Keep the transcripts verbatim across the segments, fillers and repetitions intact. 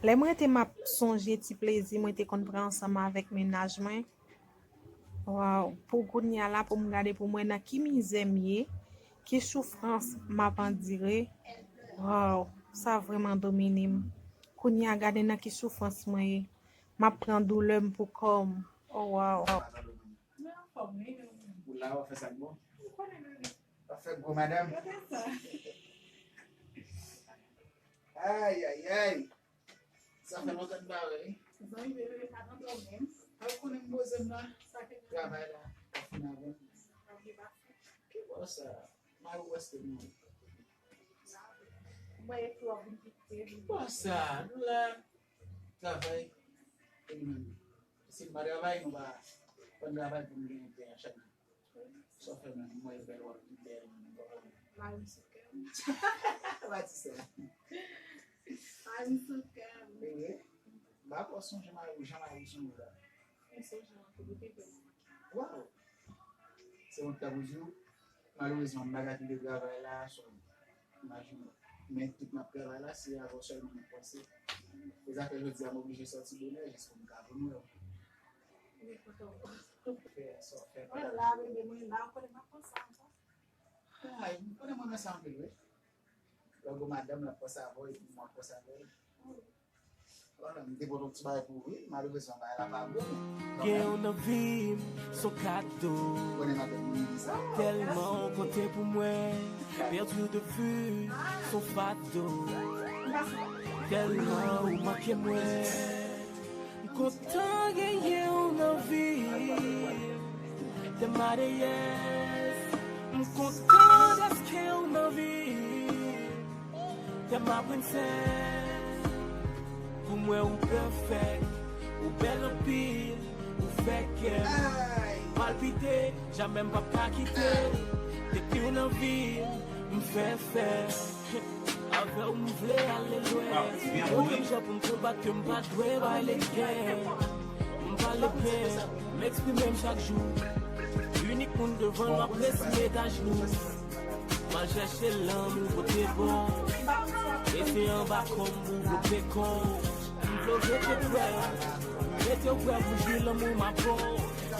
Lè m rete, m ap sonje ti plezi mwen te konn pran ansanm avèk mennaj mwen. Waw, pou kounye a la, pou m gade pou m wè nan ki mizè m ye, ki soufrans m ap andire. Waw, sa vrèman domine m. Kounye a, gade nan ki soufrans mwen ye. M ap pran doulè m pou kò m. Oh, waw. Ou la, w ap fè sa k bon? W ap fè gwo madanm? Ay, ay, ay. Sa fè lontan n pa wè, wi. Zanmi, bebe, pa nan dòmi. Ou konnen m poze m la. Travay la, pa fin avè m. Ki bò sa? Mari w èske nou? Ki bò sa? Nou la, travay. E nou menm? Si n pa travay, nou pa, fò n travay pou n gen pè a chak jou. Sa w fè menm, mwen bèl, w ap pi bèl. Mari m sou kè m. Pa di sa. Mari m sou kè m. Ehe. M pa ko sonje mari w, jan mari w sonje w la. M sonje w anpil, ou te bèl. Waw. Se yon tan pou di w, malerezman, m pa ka kite travay la, so, imajine w. Men tout m ap travay la, se avè w sèlman m ap panse. Se sa fè jodi a m oblije sòti bonè jis pou m ka vin wè w. Wi, tonton. Fè sa w fè. Mwen la, bebe, mwen la, ou konnen m ap panse avè w. Ay, m konnen mwen renmen sa anpil, wi. Lè w gon madanm, l ap panse avè w, epi mwen ap panse avè l. Wala, m te pote yon ti bagay pou ou, wi. Malerezman, bagay la pa bon. Gen w nan vi m, s on kado. Konnen madanm mwen di sa. Tèlman w konte pou mwen. Pèdi w de vi, s on fado. Tèlman ou manke mwen. M kontan genyen w nan vi m. T'es ma déesse. M kontan dèske w nan vi m. T'es ma princesse. Pou mwen ou pèfèk, ou bèl anpil, ou fè kè m palpite, jamè m p ap ka kite. Depi w nan vi m, m fè fèt. Avè w m vle ale lwen. Mwen menm jan pou m konbat ke m pa dwe bay legen. M pale byen, m eksprime m chak jou. Inik moun devan l m ap resi met ajenou. M al chèche lanmou kote bò. E se anba kò m pou vlope kò w. M vle w rete prè. Rete w prè pou jwi lanmou m ap ba w.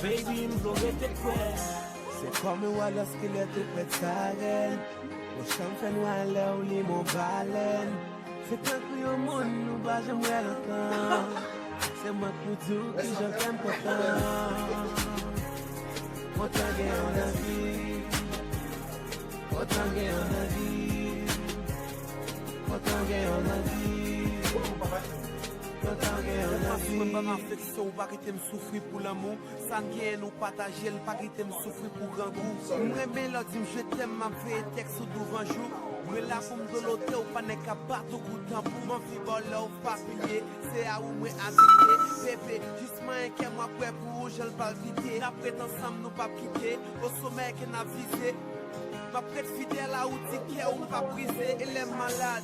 Baby, m vle w rete prè. C'est comme un roi lorsqu'il est tout près de sa reine. Ochan fè nwa lè w li mon balèn. Se tankou yon moun nou pa janm wè lontan. Se mwen k pou di w kijan kè m kontan. Kontan gen w nan vi. Kontan gen w nan vi. Kontan gen w nan vi. Kontan gen w nan vi. Mwen pa m afekte w, pa kite m soufri pou lanmou. Sa n genyen nou pataje l, pa kite m soufri pou grangou. M renmen lè w di m je t'aime, m ap veye tèks ou douvan jou. Mwen la pou m dolote w, pa nèg k ap bat ou kou tanbou. M anvi ba w love pa pliye, se a ou mwen abiye. Bebe, jis manyen kè m ap wè pou ou jan l palpite. N ap ret ansanm, nou p ap kite. O somèy ke n ap vize. M ap ret fidèl a ou, ti kè ou m p ap brize. E lè m malad,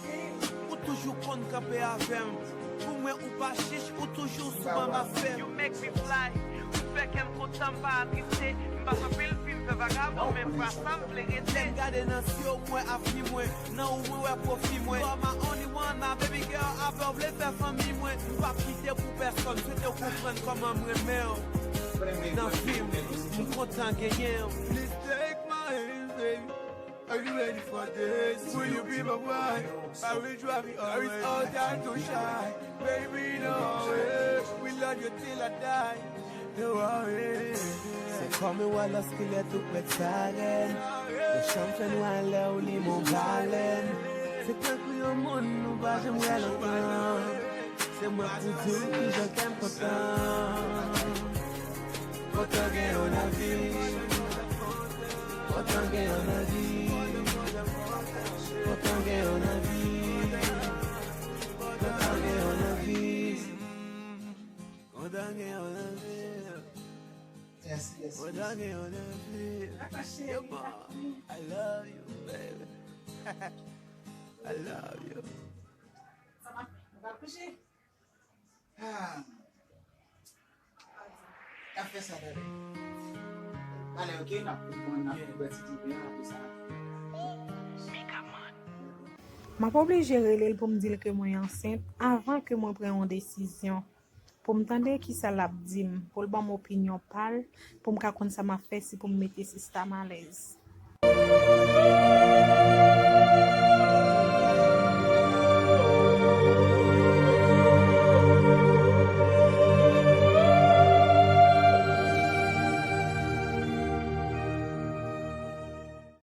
ou toujou konn kanpe avè m. Pou mwen ou pa chich, ou toujou sou banm afè m. You make me fly. Ou fè kè m kontan, m pa atriste. M pase anpil fi, m fè vagabon, men m pa sa m vle rete. Lè m gade nan zye w, m wè avni mwen. Nan ou mwen wè pwofi mwen. You are my only one, my baby girl. Avè w vle fè fanmi mwen. M p ap kite pou pèsonn, swete w konprann kòman m renmen w. Nan vi m, m kontan genyen w. Please take my hand, baby. Are you ready for this? Will you be my wife? I will drive you always. There is all time to shine. Baby, no way. We love you till I die. No way. C'est comme un roi lorsqu'il est tout près de sa reine. Ochan fè nwa lè w li mon balèn. Se tankou yon moun nou pa janm wè lontan. Se mwen k pou di w kijan kè m kontan. Kontan gen w nan vi. Kontan gen w nan vi. Kontan gen w nan vi. Kontan gen w nan vi. Kontan gen w nan vi. Yes, yes, yes. Kontan gen w nan vi. Yo, ma, I love you, baby. I love you. Sa va? Nou pral kouche? Ah. N ap fè sa talè. Talè, ok, n ap konprann, n ap konprann ti djoup la, apre sa. Megaman. M ap oblije rele l pou m di l ke mwen ansent anvan ke mwen pran yon desizyon. Pou m tande kisa l ap di m, pou l ban m opinyon pa l, pou m ka konn sa m ap fè, si pou m mete sista m alèz.